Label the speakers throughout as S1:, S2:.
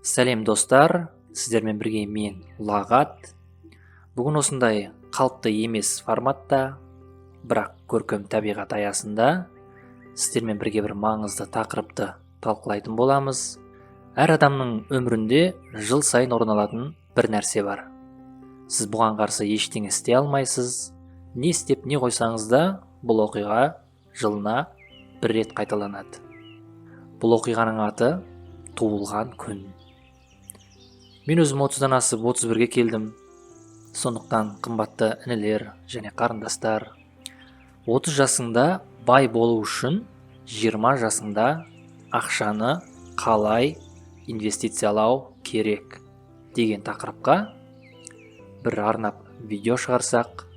S1: Сәлем, достар! Сіздермен бірге мен, Ұлағат. Бүгін осындай қалыпты емес форматта, бірақ көркем табиғат аясында сіздермен бірге бір маңызды тақырыпты талқылайтын боламыз. Әр адамның өмірінде жыл сайын орын алатын бір нәрсе бар. Сіз бұған қарсы ештеңе істей алмайсыз. Не істеп, не қойсаңыз да, бұл оқиға жылына бір рет қайталанады. Бұл оқиғаның аты – туылған күн. Мен өзім 30-дан асып, 31-ге келдім. Сондықтан, қымбатты інілер және қарындастар, 30 жасыңда бай болу үшін 20 жасыңда ақшаны қалай инвестициялау керек деген тақырыпқа бір арнап видео шығарсақ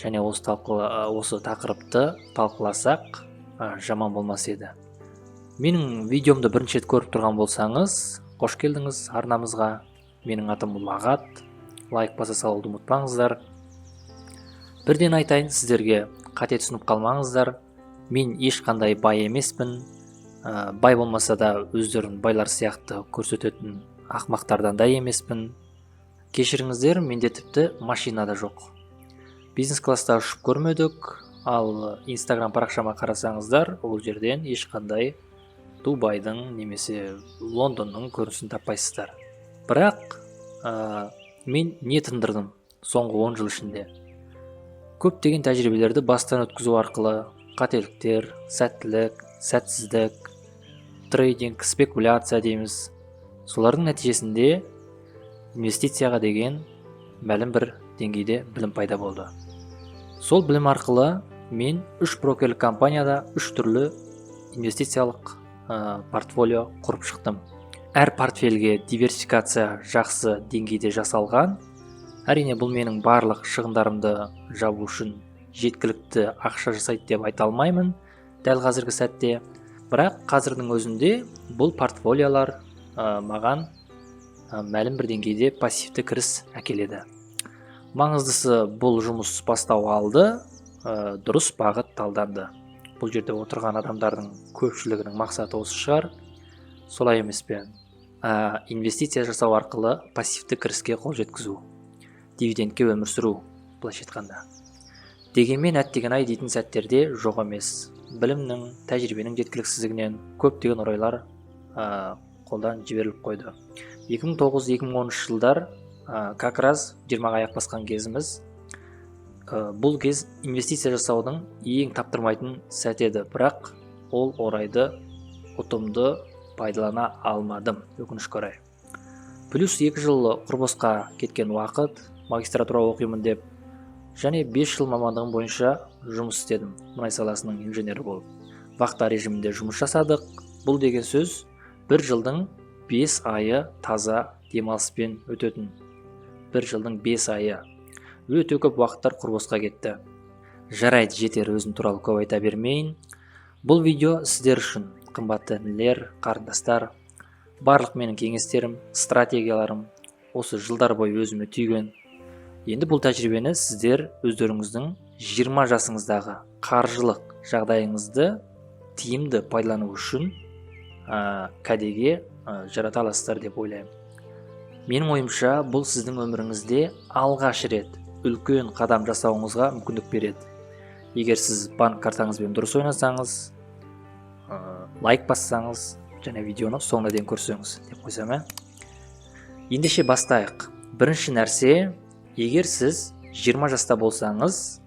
S1: және осы тақырыпты талқыласақ, жаман болмас еді. Менің видеомды бірінші рет көріп тұрған болсаңыз, қош келдіңіз арнамызға! Менің атым Ұлағат. Лайк баса салуды ұмытпаңыздар. Бірден айтайын сіздерге, қате түсініп қалмаңыздар, мен ешқандай бай емеспін. Бай болмаса да, өздерін байлар сияқты көрсететін ақмақтардан да емеспін, кешіріңіздер. Менде тіпті машина да жоқ, бизнес класста ұшып көрмедік. Ал Инстаграм парақшама қарасаңыздар, ол жерден ешқандай Дубайдың немесе Лондонның көрінісін таппайсыздар. Бірақ мен не тындырдым соңғы 10 жыл ішінде? Көптеген тәжірибелерді бастан өткізу арқылы, қателіктер, сәттілік, сәтсіздік, трейдинг, спекуляция дейміз, солардың нәтижесінде инвестицияға деген мәлім бір деңгейде білім пайда болды. Сол білім арқылы мен үш брокерлік компанияда үш түрлі инвестициялық портфолио құрып шықтым. Әр портфельге диверсификация жақсы деңгейде жасалған. Әрине, бұл менің барлық шығындарымды жабу үшін жеткілікті ақша жасайды деп айта алмаймын дәл қазіргі сәтте. Бірақ қазірдің өзінде бұл портфолиолар маған мәлім бір деңгейде пассивті кіріс әкеледі. Маңыздысы, бұл жұмыс бастау алды, дұрыс бағыт талданды. Бұл жерде отырған адамдардың көпшілігінің мақсаты осы шығар, солай емес пе? Инвестиция жасау арқылы пассивті кіріске қол жеткізу, дивидендке өмір сүру былайша айтқанда. Дегенмен әттеген ай дейтін сәттерде жоқ емес. Білімнің, тәжірибенің жеткіліксіздігінен көптеген орайлар қолдан жіберіліп қойды. 2009-2010 жылдар, как раз 20-ға аяқ басқан кезіміз. Бұл кез инвестиция жасаудың ең таптырмайтын сәті еді. Бірақ ол орайды ұтымды пайдалана алмадым, өкінішке орай. Плюс 2 жыл құр босқа кеткен уақыт, магистратура оқимын деп, және 5 жыл мамандығым бойынша жұмыс істедім, мұнай саласының инженері болып. Вахта режимінде жұмыс жасадық. Бұл деген сөз, бір жылдың 5 айы таза демалыспен өтетін. Бір жылдың 5 айы, өте көп уақыттар құр босқа кетті. Жарайды, жетер, өзім туралы көп айта бермейін. Бұл видео сіздер үшін, қымбатты інілер, қарындастар. Барлық менің кеңестерім, стратегияларым осы жылдар бойы өзіме түйген. Енді бұл тәжірибені сіздер өздеріңіздің 20 жасыңыздағы қаржылық жағдайыңызды тиімді пайдалану үшін кәдеге жарата аласыздар деп ойлаймын. Менің ойымша, бұл сіздің өміріңізде алғаш рет үлкен қадам жасауыңызға мүмкіндік береді, егер сіз банк картаңызбен дұрыс ойнасаңыз, лайк бассаңыз және видеоны соңына дейін көрсеңіз деп қойсам, ә. Ендеше бастайық. Бірінші нәрсе: егер сіз 20 жаста болсаңыз,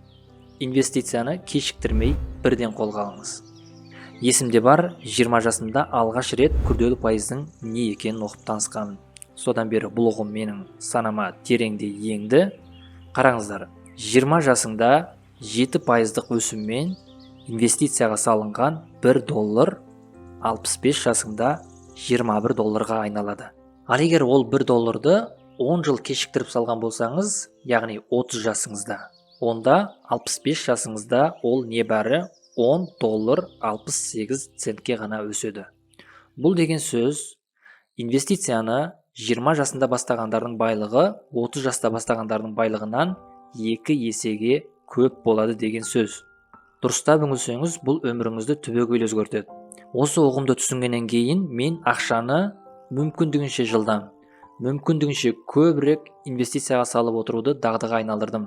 S1: инвестицияны кешіктірмей бірден қолға алыңыз. Есімде бар, 20 жасымда алғаш рет күрделі пайыздың не екенін оқып танысқанмын. Содан бері бұл ұғым менің санама тереңде енді. Қараңыздар, 20 жасыңда 7 пайыздық өсіммен инвестицияға салынған 1 доллар 65 жасыңда 21 долларға айналады. Ал егер ол 1 долларды 10 жыл кешіктіріп салған болсаңыз, яғни 30 жасыңызда, онда 65 жасыңызда ол небәрі 10 доллар 68 центке ғана өседі. Бұл деген сөз, инвестицияны 20 жасында бастағандардың байлығы 30 жаста бастағандардың байлығынан екі есеге көп болады деген сөз. Дұрыстап үңілсеңіз, бұл өміріңізді түбегейлі өзгертеді. Осы ұғымды түсінгеннен кейін мен ақшаны Мүмкіндігінше жылдам, мүмкіндігінше көбірек инвестицияға салып отыруды дағдыға айналдырдым.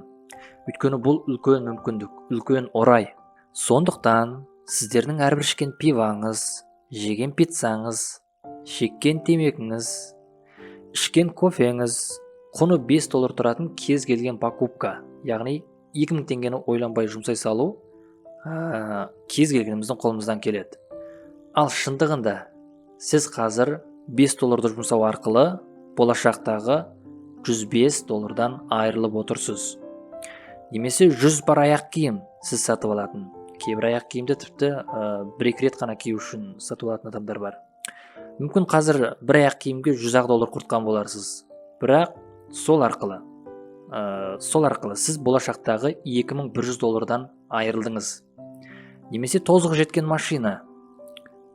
S1: Өйткені бұл үлкен мүмкіндік, үлкен орай. Сондықтан сіздердің әрбір ішкен пиваңыз, жеген пиццаңыз, шеккен темекіңіз, ішкен кофеңіз құны 5 доллар тұратын кез келген покупка, яғни 2000 теңгені ойланбай жұмсай салу кез келгеніміздің қолымыздан келеді. Ал шындығында сіз қазір 5 долларды жұмсау арқылы болашақтағы 105 доллардан айырылып отырсыз. Немесе 100 пар аяқ киім сіз сатып алатын. Кейбір аяқ киімді тіпті бір-екі рет қана кию үшін сатып алатын адамдар бар. Мүмкін, қазір бір аяқ киімге 100 ақ доллар құртқан боларсыз. Бірақ сол арқылы сіз болашақтағы 2100 доллардан айырылдыңыз. Немесе тозығы жеткен машина.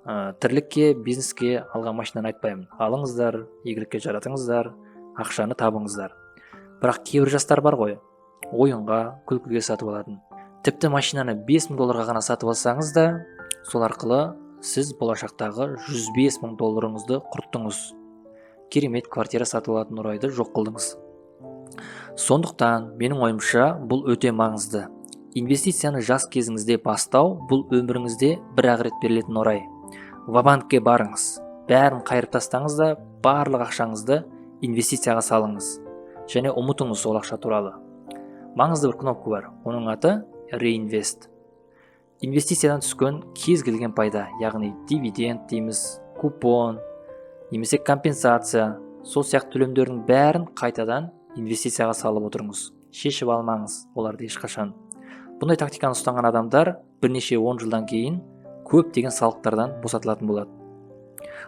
S1: Тірлікке, бизнеске алған машинаны айтпаймын. Алыңыздар, игілікке жаратыңыздар, ақшаны табыңыздар. Бірақ кейбір жастар бар ғой, ойынға, күлкіге сатып алатын. Тіпті машинаны 5000 долларға ғана сатып алсаңыз да, сол арқылы сіз болашақтағы 105 мың долларыңызды құрттыңыз. Керемет квартира сатып алатын орайды жоқ қылдыңыз. Сондықтан менің ойымша, бұл өте маңызды. Инвестицияны жас кезіңізде бастау — бұл өміріңізде бір ақ рет берілетін орай. Ва-банкке барыңыз, бәрін қайырып тастаңыз да, барлық ақшаңызды инвестицияға салыңыз және ұмытыңыз ол ақша туралы. Маңызды бір кнопка бар, оның аты реинвест. Инвестициядан түскен кез келген пайда, яғни дивиденд дейміз, купон немесе компенсация, сол сияқты төлемдердің бәрін қайтадан инвестицияға салып отырыңыз. Шешіп алмаңыз оларды ешқашан. Бұндай тактиканы ұстанған адамдар бірнеше он жылдан кейін көптеген салықтардан босатылатын болады.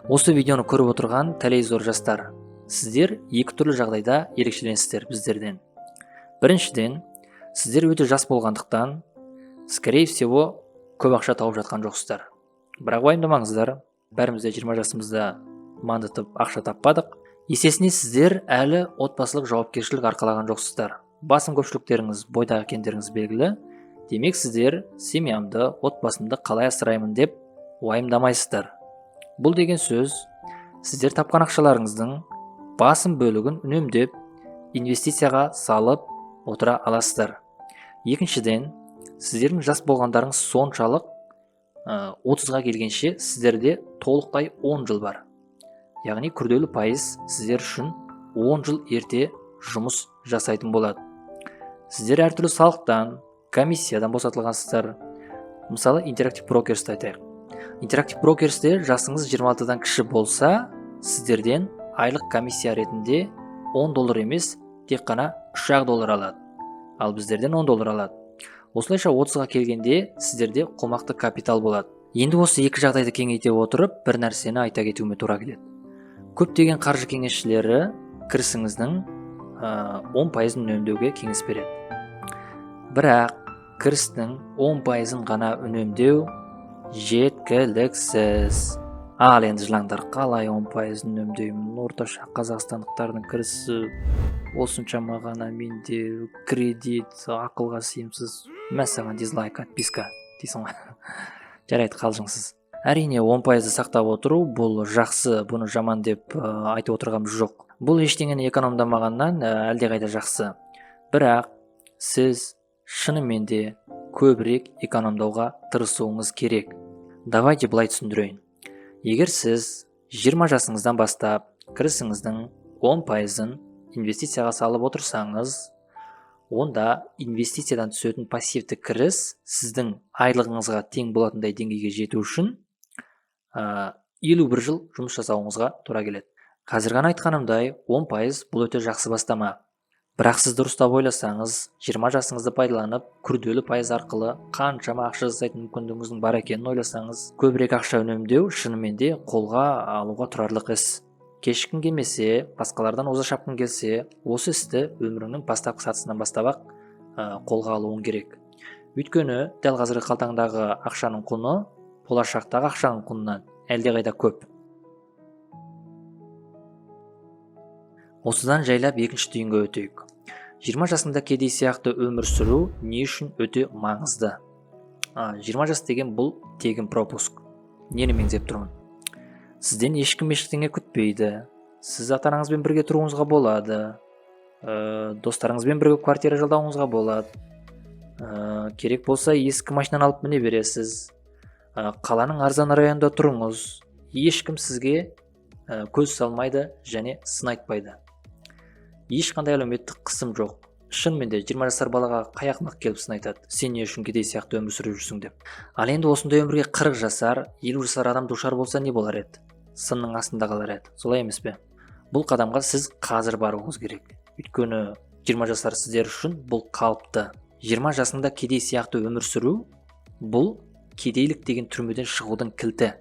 S1: Осы видеоны көріп отырған тәлей зор жастар, сіздер екі түрлі жағдайда ерекшеленесіздер біздерден. Біріншіден, сіздер өте жас болғандықтан, скорее всего, көп ақша тауып жатқан жоқсыздар. Бірақ уайымдамаңыздар, бәріміз де 20 жасымызда мандытып ақша таппадық. Есесіне сіздер әлі отбасылық жауапкершілік арқалаған жоқсыздар. Басым көпшіліктеріңіз бойдақ екендеріңіз белгілі. Демек, сіздер семьямды, отбасымды қалай асыраймын деп уайымдамайсыздар. Бұл деген сөз, сіздер тапқан ақшаларыңыздың басым бөлігін үнемдеп, инвестицияға салып отыра аласыздар. Екіншіден, сіздердің жас болғандарыңыз соншалық, 30-ға келгенше сіздерде толықтай 10 жыл бар. Яғни күрделі пайыз сіздер үшін 10 жыл ерте жұмыс жасайтын болады. Сіздер әртүрлі салықтан, комиссиядан босатылғансыздар. Мысалы, Interactive Brokers-ті айтайық. Interactive Brokers-те жасыңыз 26-дан кіші болса, сіздерден айлық комиссия ретінде 10 доллар емес, тек қана 3 доллар алады. Ал біздерден 10 доллар алады. Осылайша 30-ға келгенде сіздерде қомақты капитал болады. Енді осы екі жағдайды кеңейте отырып, бір нәрсені айта кетуіме тура келеді. Көптеген қаржы кеңесшілері кірісіңіздің 10 пайызын үнемдеуге кеңес береді. Бірақ кірістің 10 пайызын ғана үнемдеу жеткіліксіз. Ал енді жылаңдар: қалай 10 пайызын үнемдеймін, орташа қазақстандықтардың кірісі осыншама ғана, менде кредит, ақылға сыйымсыз. Мә саған дизлайк, отписка дейсің ғой. Жарайды, қалжыңсыз. Әрине, 10 пайызды сақтап отыру — бұл жақсы, бұны жаман деп айтып отырғаным жоқ. Бұл ештеңені экономдамағаннан әлдеқайда жақсы. Бірақ сіз шынымен де көбірек экономдауға тырысуыңыз керек. Давайте былай түсіндірейін. Егер сіз 20 жасыңыздан бастап кірісіңіздің 10 пайызын инвестицияға салып отырсаңыз, онда инвестициядан түсетін пассивті кіріс сіздің айлығыңызға тең болатындай деңгейге жету үшін 51 жыл жұмыс жасауыңызға тура келеді. Қазір ғана айтқанымдай, 10% бұл өте жақсы бастама. Бірақ сіз дұрыстап ойласаңыз, 20 жасыңызды пайдаланып, күрделі пайыз арқылы қаншама ақша жасайтын мүмкіндігіңіздің бар екенін ойласаңыз, көбірек ақша үнемдеу шынымен де қолға алуға тұрарлық іс. Кешіккің келмесе, басқалардан оза шапқың келсе, осы істі өміріңнің бастапқы сатысынан бастап ақ қолға алуың керек. Өйткені дәл қазіргі қалтаңдағы ақшаның құны болашақтағы ақшаның құнынан әлдеқайда көп. Осыдан жайлап екінші түйінге өтейік. 20 жасында кедей сияқты өмір сүру не үшін өте маңызды? 20 жас деген бұл тегін пропуск. Нені меңзеп тұрмын? Сізден ешкім ештеңе күтпейді. Сіз ата-анаңызбен бірге тұруыңызға болады. Достарыңызбен бірге квартира жалдауыңызға болады. Керек болса, ескі машинаны алып міне бересіз. Қаланың арзан районында тұрыңыз. Ешкім сізге көз салмайды және сын айтпайды. Ешқандай әлеуметтік қысым жоқ. Шынымен де, 20 жасар балаға қай ақымақ келіп сын айтады, сен не үшін кедей сияқты өмір сүріп жүрсің деп? Ал енді осындай өмірге 40 жасар, 50 жасар адам душар болса, не болар еді? Сынның астында қалар еді, солай емес пе? Бұл қадамға сіз қазір баруыңыз керек, өйткені 20 жасар сіздер үшін бұл қалыпты. 20 жасында кедей сияқты өмір сүру — бұл кедейлік деген түрмеден шығудың кілті.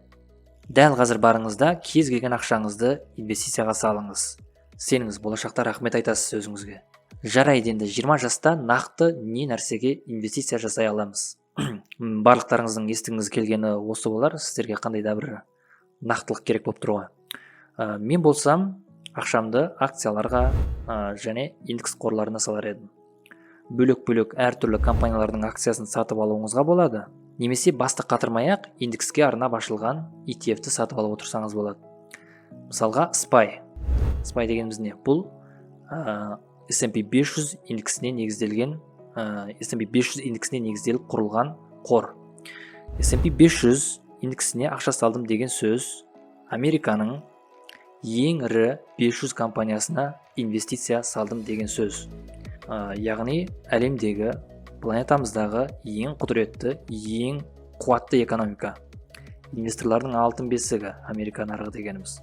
S1: Дәл қазір барыңыз да, кез келген ақшаңызды инвестицияға салыңыз. Сеніңіз, болашақта рахмет айтасыз өзіңізге. Жарайды, енді 20 жаста нақты не нәрсеге инвестиция жасай аламыз? Барлықтарыңыздың естігіңіз келгені осы болар. Сіздерге қандай да бір нақтылық керек болып тұр ғой. Мен болсам, ақшамды акцияларға және индекс қорларына салар едім. Бөлек бөлек әртүрлі компаниялардың акциясын сатып алуыңызға болады немесе басты қатырмай ақ индекске арнап ашылған ETF-ті сатып алып отырсаңыз болады. Мысалға, SPY. SPY дегеніміз не? Бұл S&P 500 индексіне негізделген, S&P 500 индексіне негізделіп құрылған қор. S&P 500 индексіне ақша салдым деген сөз — Американың ең ірі 500 компаниясына инвестиция салдым деген сөз. Яғни әлемдегі, планетамыздағы ең құдіретті, ең қуатты экономика, инвесторлардың алтын бесігі Америка нарығы дегеніміз.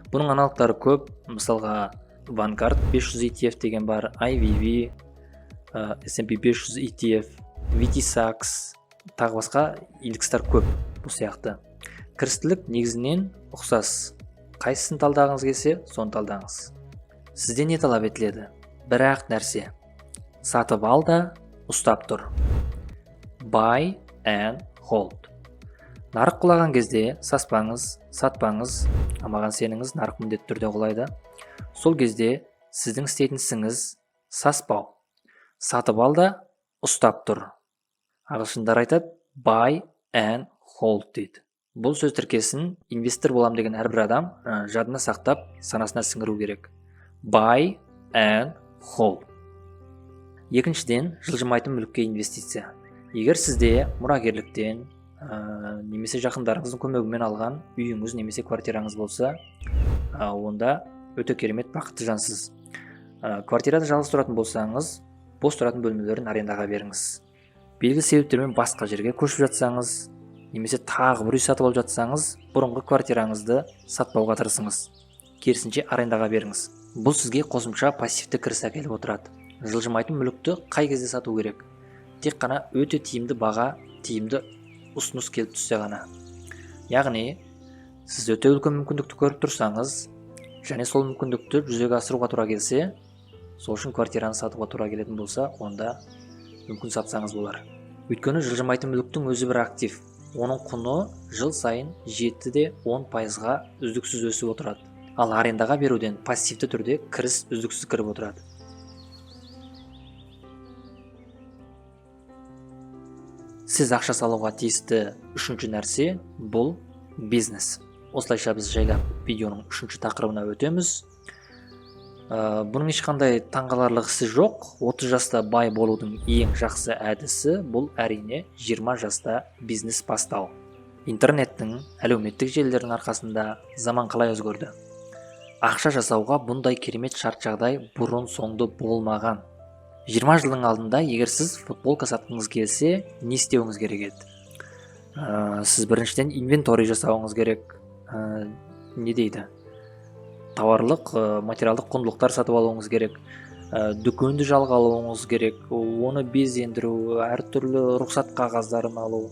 S1: Бұның аналогтары көп. Мысалға, Vanguard 500 ETF деген бар, IVV, S&P 500 ETF, VTSAX, тағы басқа индекстер көп. Бұл сияқты кірістілік негізінен ұқсас. Қайсысын талдағыңыз келсе, соны талдаңыз. Сізден не талап етіледі? Бір ақ нәрсе: сатып ал да, ұстап тұр. Buy and hold. Нарық құлаған кезде саспаңыз, сатпаңыз. Маған сеніңіз, нарық міндетті түрде құлайды. Сол кезде сіздің істейтін ісіңіз — саспау, сатып ал да, ұстап тұр. Ағылшындар айтады, buy and hold дейді. Бұл сөз тіркесін инвестор болам деген әрбір адам жадына сақтап, санасына сіңіру керек: buy and hold. Екіншіден, жылжымайтын мүлікке инвестиция. Егер сізде мұрагерліктен немесе жақындарыңыздың көмегімен алған үйіңіз немесе квартираңыз болса, онда өте керемет, бақытты жансыз. Квартирада жалғыз тұратын болсаңыз, бос тұратын бөлмелерін арендаға беріңіз. Белгілі себептермен басқа жерге көшіп жатсаңыз немесе тағы бір үй сатып алып жатсаңыз, бұрынғы квартираңызды сатпауға тырысыңыз, керісінше, арендаға беріңіз. Бұл сізге қосымша пассивті кіріс әкеліп отырады. Жылжымайтын мүлікті қай кезде сату керек? Тек қана өте тиімді баға, тиімді ұсыныс келіп түссе ғана. Яғни сіз өте үлкен мүмкіндікті көріп тұрсаңыз және сол мүмкіндікті жүзеге асыруға тура келсе, сол үшін квартираны сатуға тура келетін болса, онда мүмкін сатсаңыз болар. Өйткені жылжымайтын мүліктің өзі бір актив. Оның құны жыл сайын 7 де 10%-ға үздіксіз өсіп отырады. Ал арендаға беруден пассивті түрде кіріс үздіксіз кіріп отырады. Сіз ақша салуға тиісті үшінші нәрсе — бұл бизнес. Осылайша біз жайлап видеоның үшінші тақырыбына өтеміз. Бұның ешқандай таңғаларлық ісі жоқ. 30 жаста бай болудың ең жақсы әдісі — бұл, әрине, 20 жаста бизнес бастау. Интернеттің, әлеуметтік желілердің арқасында заман қалай өзгерді! Ақша жасауға бұндай керемет шарт жағдай бұрын соңды болмаған. 20 жылдың алдында егер сіз футболка сатқыңыз келсе, не істеуіңіз керек еді? Сіз біріншіден инвенторий жасауыңыз керек, не дейді, тауарлық, материалдық құндылықтар сатып алуыңыз керек, дүкенді жалға алуыңыз керек, оны безендіру, әртүрлі рұқсат қағаздарын алу,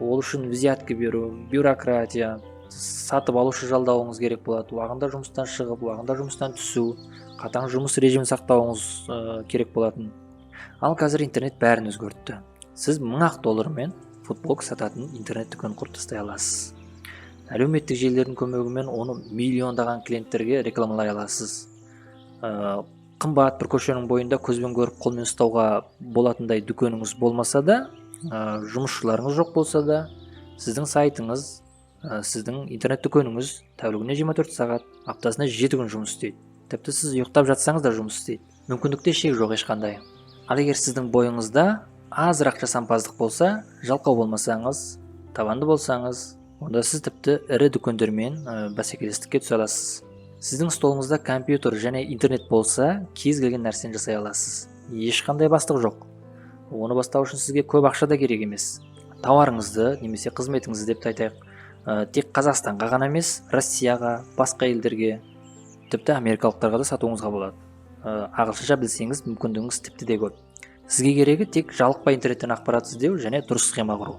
S1: ол үшін взятка беру, бюрократия, сатып алушы жалдауыңыз керек болады, уағында жұмыстан шығып, уағында жұмыстан түсу, қатаң жұмыс режимін сақтауыңыз керек болатын. Ал қазір интернет бәрін өзгертті. Сіз 1000 ақ доллармен футболка сататын интернет дүкен құрып тастай аласыз. Әлеуметтік желілердің көмегімен оны миллиондаған клиенттерге рекламалай аласыз. Қымбат бір көшенің бойында көзбен көріп, қолмен ұстауға болатындай дүкеніңіз болмаса да, жұмысшыларыңыз жоқ болса да, сіздің сайтыңыз Сіздің интернет дүкеніңіз тәулігіне 24 сағат, аптасына 7 күн жұмыс істейді. Тіпті сіз ұйықтап жатсаңыз да жұмыс істейді. Мүмкіндікте шек жоқ ешқандай. Ал егер сіздің бойыңызда азырақ жасампаздық болса, жалқау болмасаңыз, табанды болсаңыз, онда сіз тіпті ірі дүкендермен бәсекелестікке түсе аласыз. Сіздің столыңызда компьютер және интернет болса, кез келген нәрсені жасай аласыз. Ешқандай бастық жоқ. Оны бастау үшін сізге көп ақша да керек емес. Тауарыңызды немесе қызметіңізді деп те айтайық, тек Қазақстанға ғана емес, Россияға, басқа елдерге, тіпті америкалықтарға да сатуыңызға болады. Ағылшынша білсеңіз, мүмкіндігіңіз тіпті де көп. Сізге керегі тек жалықпай интернеттен ақпарат іздеу және дұрыс схема құру.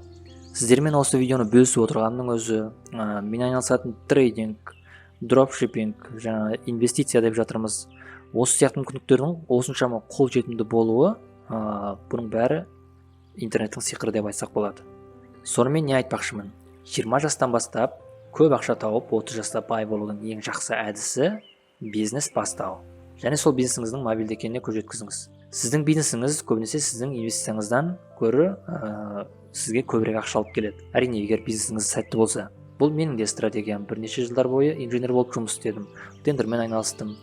S1: Сіздермен осы видеоны бөлісіп отырғанымның өзі, мен айналысатын трейдинг, дропшиппинг, жаңа инвестиция деп жатырмыз. Осы сияқты мүмкіндіктердің осыншама қолжетімді болуы, бұның бәрі интернеттің сиқыры деп айтсақ болады. Сонымен не айтпақшымын? 20 жастан бастап көп ақша тауып, 30 жаста бай болудың ең жақсы әдісі — бизнес бастау. Және сол бизнесіңіздің мобильді екеніне көз жеткізіңіз. Сіздің бизнесіңіз көбінесе сіздің инвестицияңыздан гөрі сізге көбірек ақша алып келеді. Әрине, егер бизнесіңіз сәтті болса. Бұл менің де стратегиям. Бірнеше жылдар бойы инженер болып жұмыс істедім, тендермен айналыстым,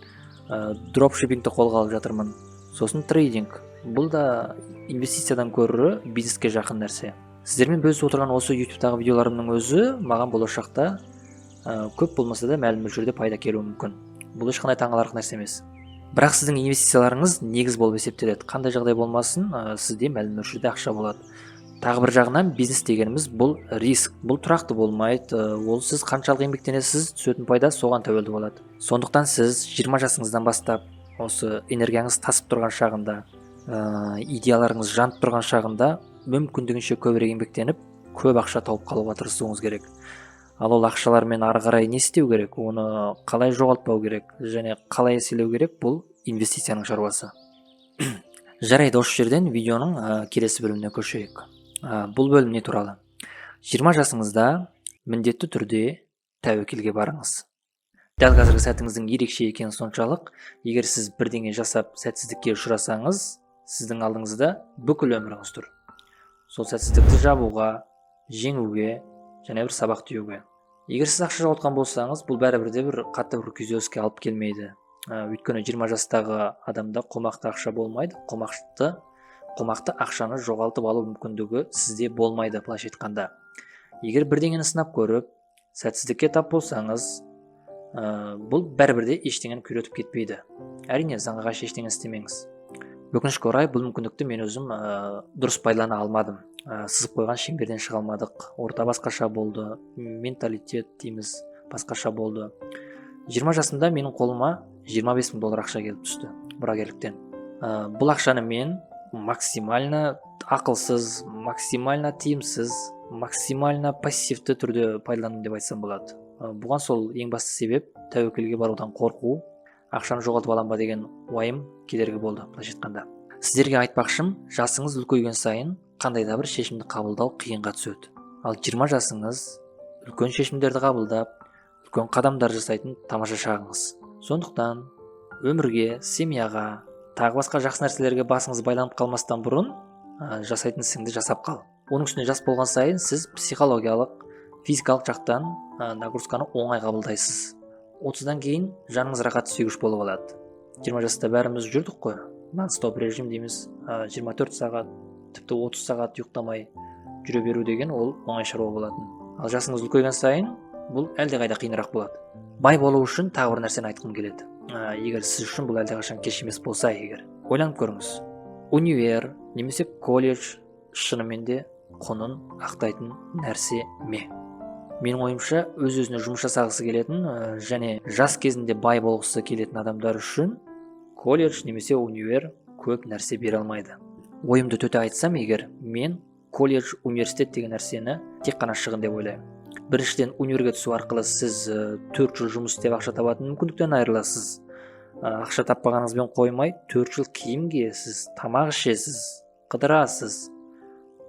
S1: дропшиппингті қолға алып жатырмын, сосын трейдинг. Бұл да инвестициядан гөрі бизнеске жақын нәрсе. Сіздермен бөлісіп отырған осы ютубтағы видеоларымның өзі маған болашақта көп болмаса да мәлім мөлшерде пайда келуі мүмкін. Бұл ешқандай таңғаларлық нәрсе емес. Бірақ сіздің инвестицияларыңыз негіз болып есептеледі. Қандай жағдай болмасын, сізде мәлім мөлшерде ақша болады. Тағы бір жағынан, бизнес дегеніміз бұл риск, бұл тұрақты болмайды. Ол сіз қаншалық еңбектенесіз, түсетін пайда соған тәуелді болады. Сондықтан сіз 20 жасыңыздан бастап, осы энергияңыз тасып тұрған шағында, идеяларыңыз жанып тұрған шағында мүмкіндігінше көбірек еңбектеніп, көп ақша тауып қалуға тырысуыңыз керек. Ал ол ақшалармен ары қарай не істеу керек, оны қалай жоғалтпау керек және қалай еселеу керек, бұл инвестицияның шаруасы. Жарайды, осы жерден видеоның келесі бөліміне көшейік. Бұл бөлім не туралы? 20 жасыңызда міндетті түрде тәуекелге барыңыз. Дәл қазіргі сәтіңіздің ерекше екені соншалық, егер сіз бірдеңе жасап сәтсіздікке ұшырасаңыз, сіздің алдыңызда бүкіл өміріңіз тұр сол сәтсіздікті жабуға, жеңуге және бір сабақ түюге. Егер сіз ақша жоғалтқан болсаңыз, бұл бәрібір де бір қатты бір күйзеліске алып келмейді. Өйткені 20 жастағы адамда қомақты ақша болмайды. Қомақты ақшаны жоғалтып алу мүмкіндігі сізде болмайды. Былайша айтқанда, егер бірдеңені сынап көріп, сәтсіздікке тап болсаңыз, бұл бәрібір де ештеңені күйретіп кетпейді. Әрине, заңға қайшы ештеңе істемеңіз. Өкінішке орай, бұл мүмкіндікті мен өзім дұрыс пайдалана алмадым. Сызып қойған шеңберден шыға алмадық. Орта басқаша болды, менталитет дейміз, басқаша болды. 20 жасымда менің қолыма 25 мың доллар ақша келіп түсті мұрагерліктен. Бұл ақшаны мен максимально ақылсыз, максимально тиімсіз, максимально пассивті түрде пайдаландым деп айтсам болады. Бұған сол ең басты себеп тәуекелге барудан қорқу, ақшаны жоғалтып алам ба деген уайым кедергі болды. Былайша айтқанда, сіздерге айтпақшым, жасыңыз үлкейген сайын қандай да бір шешімді қабылдау қиынға түседі. Ал 20 жасыңыз үлкен шешімдерді қабылдап, үлкен қадамдар жасайтын тамаша шағыңыз. Сондықтан өмірге, семьяға, тағы басқа жақсы нәрселерге басыңыз байланып қалмастан бұрын жасайтын ісіңді жасап қал. Оның үстіне жас болған сайын сіз психологиялық, физикалық жақтан нагрузканы оңай қабылдайсыз. 30-дан кейін жаныңыз рахат сүйгіш болып алады. 20 жаста бәріміз жүрдік қой, нон стоп режим дейміз, 24 сағат, тіпті 30 сағат ұйықтамай жүре беру деген ол оңай шаруа болатын. Ал жасыңыз үлкейген сайын бұл әлдеқайда қиынырақ болады. Бай болу үшін тағы бір нәрсені айтқым келеді. Егер сіз үшін бұл әлдеқашан кеш емес болса, егер ойланып көріңіз, универ немесе колледж шынымен де құнын ақтайтын нәрсе ме? Менің ойымша, өз өзіне жұмыс жасағысы келетін және жас кезінде бай болғысы келетін адамдар үшін колледж немесе универ көп нәрсе бере алмайды. Ойымды төте айтсам егер, мен колледж, университет деген нәрсені тек қана шығын деп ойлаймын. Біріншіден, универге түсу арқылы сіз 4 жыл жұмыс істеп ақша табатын мүмкіндіктен айырыласыз. Ақша таппағаныңызбен қоймай, 4 жыл киім киесіз, тамақ ішесіз, қыдырасыз,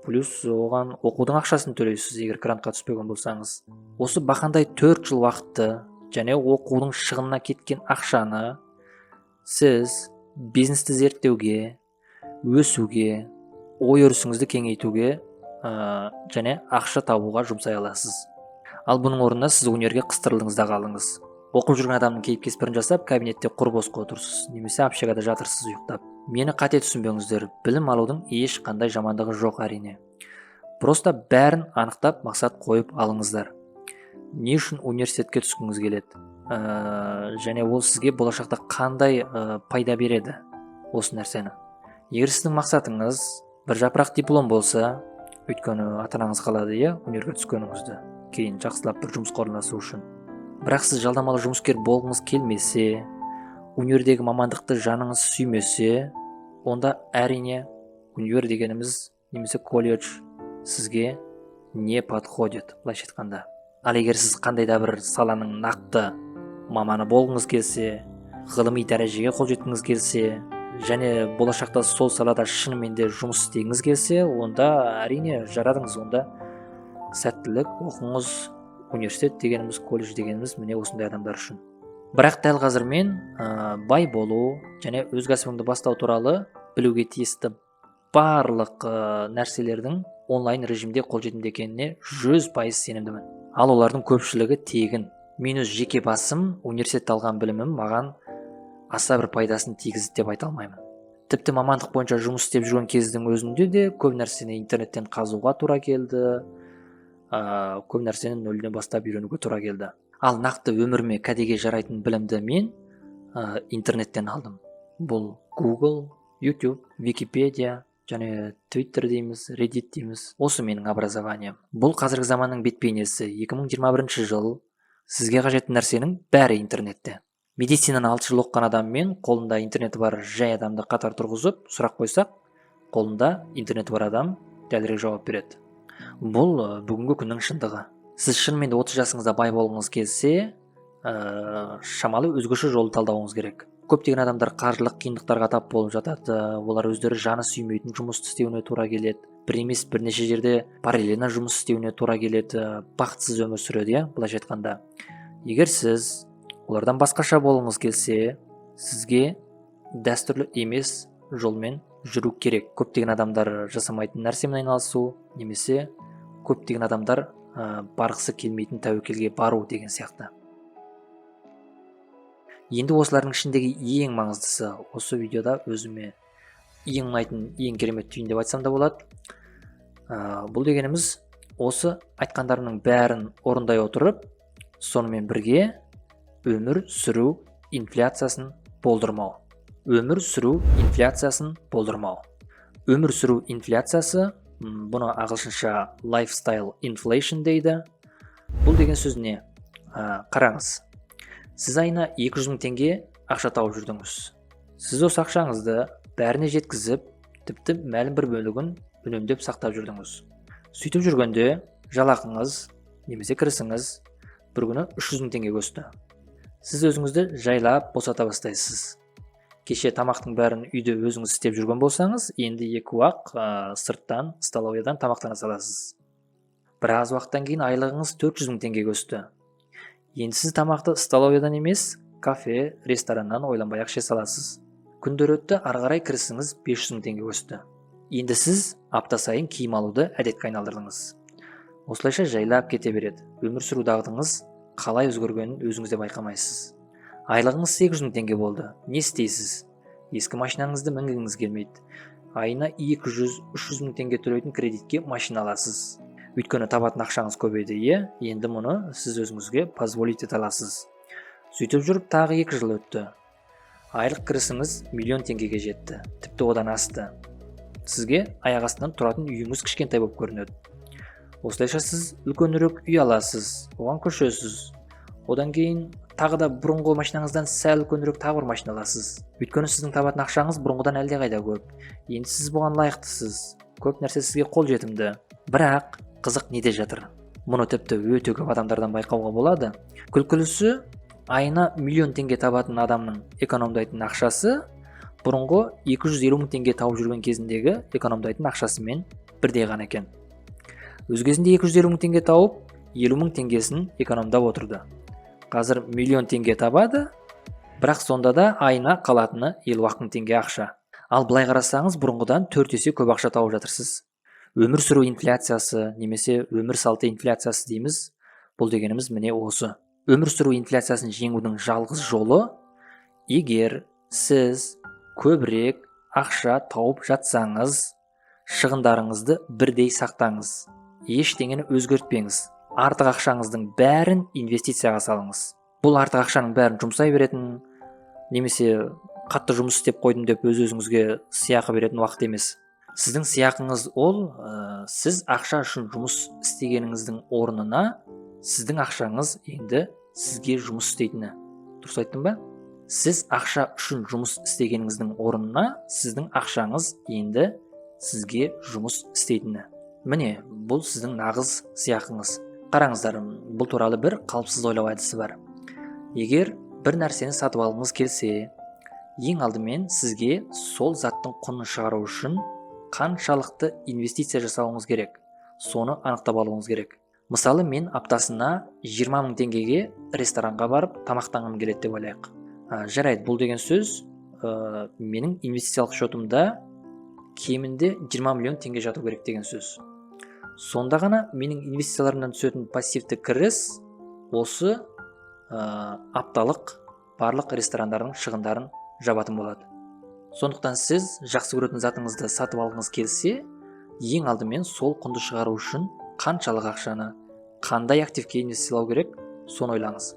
S1: плюс оған оқудың ақшасын төлейсіз, егер грантқа түспеген болсаңыз. Осы бақандай 4 жыл уақытты және оқудың шығынына кеткен ақшаны сіз бизнесті зерттеуге, өсуге, ой өрісіңізді кеңейтуге және ақша табуға жұмсай аласыз. Ал бұның орнына сіз универге қыстырылдыңыз да қалдыңыз. Оқып жүрген адамның кейіп кеспірін жасап, кабинетте құр босқа отырсыз немесе общагада жатырсыз ұйықтап. Мені қате түсінбеңіздер, білім алудың ешқандай жамандығы жоқ әрине. Просто бәрін анықтап мақсат қойып алыңыздар. Не үшін университетке түскіңіз келеді? Және ол сізге болашақта қандай пайда береді осы нәрсені? Егер сіздің мақсатыңыз бір жапырақ диплом болса, өйткені ата-анаңыз қалады, иә, универге түскеніңізді, кейін жақсылап бір жұмысқа орналасу үшін. Бірақ сіз жалдамалы жұмыскер болғыңыз келмесе, универдегі мамандықты жаныңыз сүймесе, онда әрине универ дегеніміз немесе колледж сізге не подходит, былайша айтқанда. Ал егер сіз қандай да бір саланың нақты маманы болғыңыз келсе, ғылыми дәрежеге қол жеткіңіз келсе және болашақта сол салада шынымен де жұмыс істегіңіз келсе, онда әрине жарадыңыз, онда сәттілік, оқыңыз. Университет дегеніміз, колледж дегеніміз міне осындай адамдар үшін. Бірақ дәл қазір мен бай болу және өз кәсібіңді бастау туралы білуге тиісті барлық нәрселердің онлайн режимде қолжетімді екеніне 100% сенімдімін. Ал олардың көпшілігі тегін. Мен өз жеке басым университетте алған білімім маған аса бір пайдасын тигізді деп айта алмаймын. Тіпті мамандық бойынша жұмыс істеп жүрген кездің өзінде де көп нәрсені интернеттен қазуға тура келді, көп нәрсені нөлден бастап үйренуге тура келді. Ал нақты өміріме кәдеге жарайтын білімді мен интернеттен алдым. Бұл Google, YouTube, Википедия және Twitter дейміз, Reddit дейміз. Осы менің образованием. Бұл қазіргі заманның бет бейнесі. 2021 жыл, сізге қажетті нәрсенің бәрі интернетте. Медицинаны 6 жыл оқыған адам мен қолында интернеті бар жай адамды қатар тұрғызып сұрақ қойсақ, қолында интернеті бар адам дәлірек жауап береді. Бұл бүгінгі күннің шындығы. Сіз шынымен де 30 жасыңызда бай болғыңыз келсе, шамалы өзгеше жолды талдауыңыз керек. Көптеген адамдар қаржылық қиындықтарға тап болып жатады. Олар өздері жаны сүймейтін жұмысты істеуіне тура келеді, бір емес, бірнеше жерде параллельно жұмыс істеуіне тура келеді, бақытсыз өмір сүреді, иә, былайша айтқанда. Егер сіз олардан басқаша болғыңыз келсе, сізге дәстүрлі емес жолмен жүру керек. Көптеген адамдар жасамайтын нәрсемен айналысу немесе көптеген адамдар барғысы келмейтін тәуекелге бару деген сияқты. Енді осылардың ішіндегі ең маңыздысы, осы видеода өзіме ең ұнайтын, ең керемет түйін деп айтсам да болады, бұл дегеніміз осы айтқандарымның бәрін орындай отырып, сонымен бірге өмір сүру инфляциясын болдырмау. Өмір сүру инфляциясын болдырмау. Өмір сүру инфляциясы, бұны ағылшынша lifestyle inflation дейді. Бұл деген сөз не? Қараңыз, сіз айына 200 мың теңге ақша тауып жүрдіңіз. Сіз осы ақшаңызды бәріне жеткізіп, тіпті мәлім бір бөлігін үнемдеп сақтап жүрдіңіз. Сөйтіп жүргенде жалақыңыз немесе кірісіңіз бір күні 300 мың теңгеге өсті. Сіз өзіңізді жайлап босата бастайсыз. Кеше тамақтың бәрін үйде өзіңіз істеп жүрген болсаңыз, енді екі уақ сырттан, столовыйдан тамақтана саласыз. Біраз уақыттан кейін айлығыңыз 400 мың теңгеге өсті. Енді сіз тамақты столовыйдан емес, кафе, рестораннан ойланбай ақ іше саласыз. Күндер өтті, ары қарай кірісіңіз 500 мың теңге өсті. Енді сіз апта сайын киім алуды әдетке айналдырдыңыз. Осылайша жайлап кете береді. Өмір сүру дағдыңыз қалай өзгергенін өзіңіз де байқамайсыз. Айлығыңыз 800 мың теңге болды. Не істейсіз? Ескі машинаңызды мінгіңіз келмейді. Айына 200-300 мың теңге төлейтін кредитке машина аласыз, өйткені табатын ақшаңыз көбейді, иә. Енді мұны сіз өзіңізге позволить ете аласыз. Сөйтіп жүріп тағы 2 жыл өтті. Айлық кірісіңіз миллион теңгеге жетті, тіпті одан асты. Сізге аяқ астынан тұратын үйіңіз кішкентай болып көрінеді. Осылайша сіз үлкенірек үй аласыз, оған көшесіз. Одан кейін тағы да бұрынғы машинаңыздан сәл үлкенірек тағы бір машина аласыз, өйткені сіздің табатын ақшаңыз бұрынғыдан әлдеқайда көп. Енді сіз бұған лайықтысыз, көп нәрсе сізге қолжетімді. Бірақ қызық неде жатыр? Мұны тіпті өте көп адамдардан байқауға болады. Күлкілісі, айына миллион теңге табатын адамның экономдайтын ақшасы бұрынғы 250 мың теңге тауып жүрген кезіндегі экономдайтын ақшасымен бірдей ғана екен. Өз кезінде 250 мың теңге тауып, 50 мың теңгесін экономдап отырды. Қазір миллион теңге табады, бірақ сонда да айына қалатыны 50 мың теңге ақша. Ал былай қарасаңыз, бұрынғыдан 4 есе көп ақша тауып жатырсыз. Өмір сүру инфляциясы немесе өмір салты инфляциясы дейміз. Бұл дегеніміз міне осы. Өмір сүру инфляциясын жеңудің жалғыз жолы, егер сіз көбірек ақша тауып жатсаңыз, шығындарыңызды бірдей сақтаңыз. Ештеңені өзгертпеңіз. Артық ақшаңыздың бәрін инвестицияға салыңыз. Бұл артық ақшаның бәрін жұмсай беретін, немесе қатты жұмыс істеп қойдым деп өз-өзіңізге сыйақы беретін уақыт емес. Сіздің сыйақыңыз ол, сіз ақша үшін жұмыс істегеніңіздің орнына сіздің ақшаңыз енді сізге жұмыс істейтіні. Дұрыс айттым ба? Сіз ақша үшін жұмыс істегеніңіздің орнына сіздің ақшаңыз енді сізге жұмыс істейтіні. Міне, бұл сіздің нағыз сыйақыңыз. Қараңыздар, бұл туралы бір қалыпсыз ойлау әдісі бар. Егер бір нәрсені сатып алғыңыз келсе, ең алдымен сізге сол заттың құнын шығару үшін қаншалықты инвестиция жасауыңыз керек, соны анықтап алуыңыз керек. Мысалы, мен аптасына 20 мың теңгеге ресторанға барып тамақтанғым келеді деп ойлайық. Жарайды, бұл деген сөз, менің инвестициялық шотымда кемінде 20 миллион теңге жату керек деген сөз. Сонда ғана менің инвестицияларымнан түсетін пассивті кіріс осы апталық барлық ресторандардың шығындарын жабатын болады. Сондықтан сіз жақсы көретін затыңызды сатып алғыңыз келсе, ең алдымен сол құнды шығару үшін қаншалық ақшаны қандай активке инвестициялау керек, соны ойлаңыз.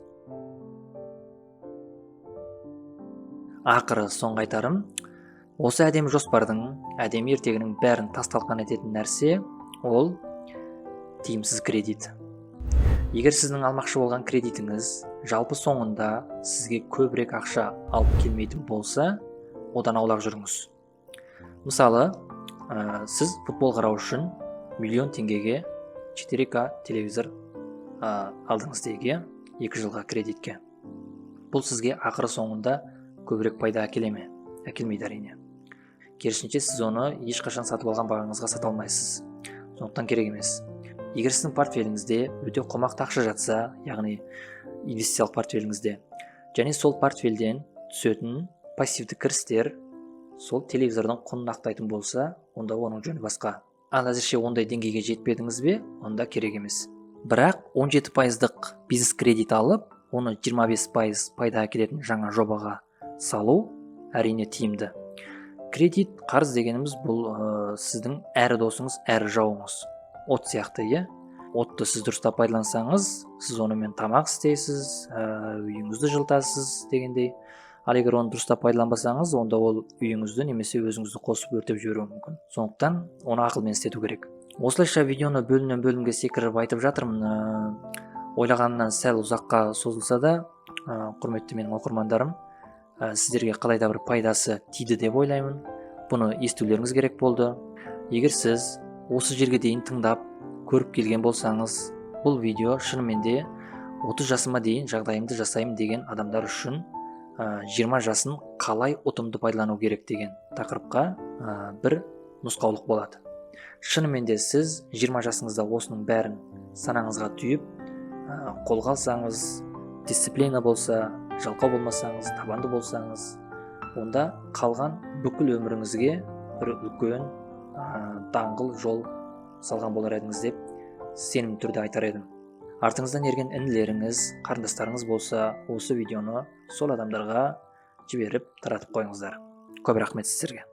S1: Ақыры соңғы айтарым, осы әдемі жоспардың, әдемі ертегінің бәрін тас-талқан ететін нәрсе ол тиімсіз кредит. Егер сіздің алмақшы болған кредитіңіз жалпы соңында сізге көбірек ақша алып келмейтін болса, одан аулақ жүріңіз. Мысалы, сіз футбол қарау үшін миллион теңгеге 4К телевизор алдыңыз дейік, иә, 2 жылға кредитке. Бұл сізге ақыры соңында көбірек пайда әкеле ме? Әкелмейді әрине. Керісінше, сіз оны ешқашан сатып алған бағаңызға сата алмайсыз. Сондықтан керек емес. Егер сіздің портфеліңізде өте қомақты ақша жатса, яғни инвестициялық портфеліңізде, және сол портфельден түсетін пассивті кірістер сол телевизордың құнын ақтайтын болса, онда оның жөні басқа. Ал әзірше ондай деңгейге жетпедіңіз бе, онда керек емес. Бірақ 17%-лық бизнес кредит алып, оны 25% пайда әкелетін жаңа жобаға салу әрине тиімді. Кредит, қарыз дегеніміз бұл сіздің әрі досыңыз, әрі жауыңыз. От сияқты, иә? Отты сіз дұрыстап пайдалансаңыз, сіз онымен тамақ істейсіз, үйіңізді жылытасыз дегендей. Ал егер оны дұрыстап пайдаланбасаңыз, онда ол үйіңізді немесе өзіңізді қосып өртеп жіберуі мүмкін. Сондықтан оны ақылмен істету керек. Осылайша видеоны бөлімнен бөлімге секіріп айтып жатырмын. Ойлағанымнан сәл ұзаққа созылса да, құрметті менің оқырмандарым, сіздерге қалай да бір пайдасы тиді деп ойлаймын. Бұны естулеріңіз керек болды. Егер сіз осы жерге дейін тыңдап, көріп келген болсаңыз, бұл видео шынымен де 30 жасыма дейін жағдайымды жасаймын деген адамдар үшін 20 жасын қалай ұтымды пайдалану керек деген тақырыпқа бір нұсқаулық болады. Шынымен де сіз 20 жасыңызда осының бәрін санаңызға түйіп, қолға алсаңыз, дисциплина болса, жалқау болмасаңыз, табанды болсаңыз, онда қалған бүкіл өміріңізге бір үлкен даңғыл жол салған болар едіңіз деп сенімді түрде айтар едім. Артыңыздан ерген інілеріңіз, қарындастарыңыз болса, осы видеоны сол адамдарға жіберіп таратып қойыңыздар. Көп рахмет сіздерге.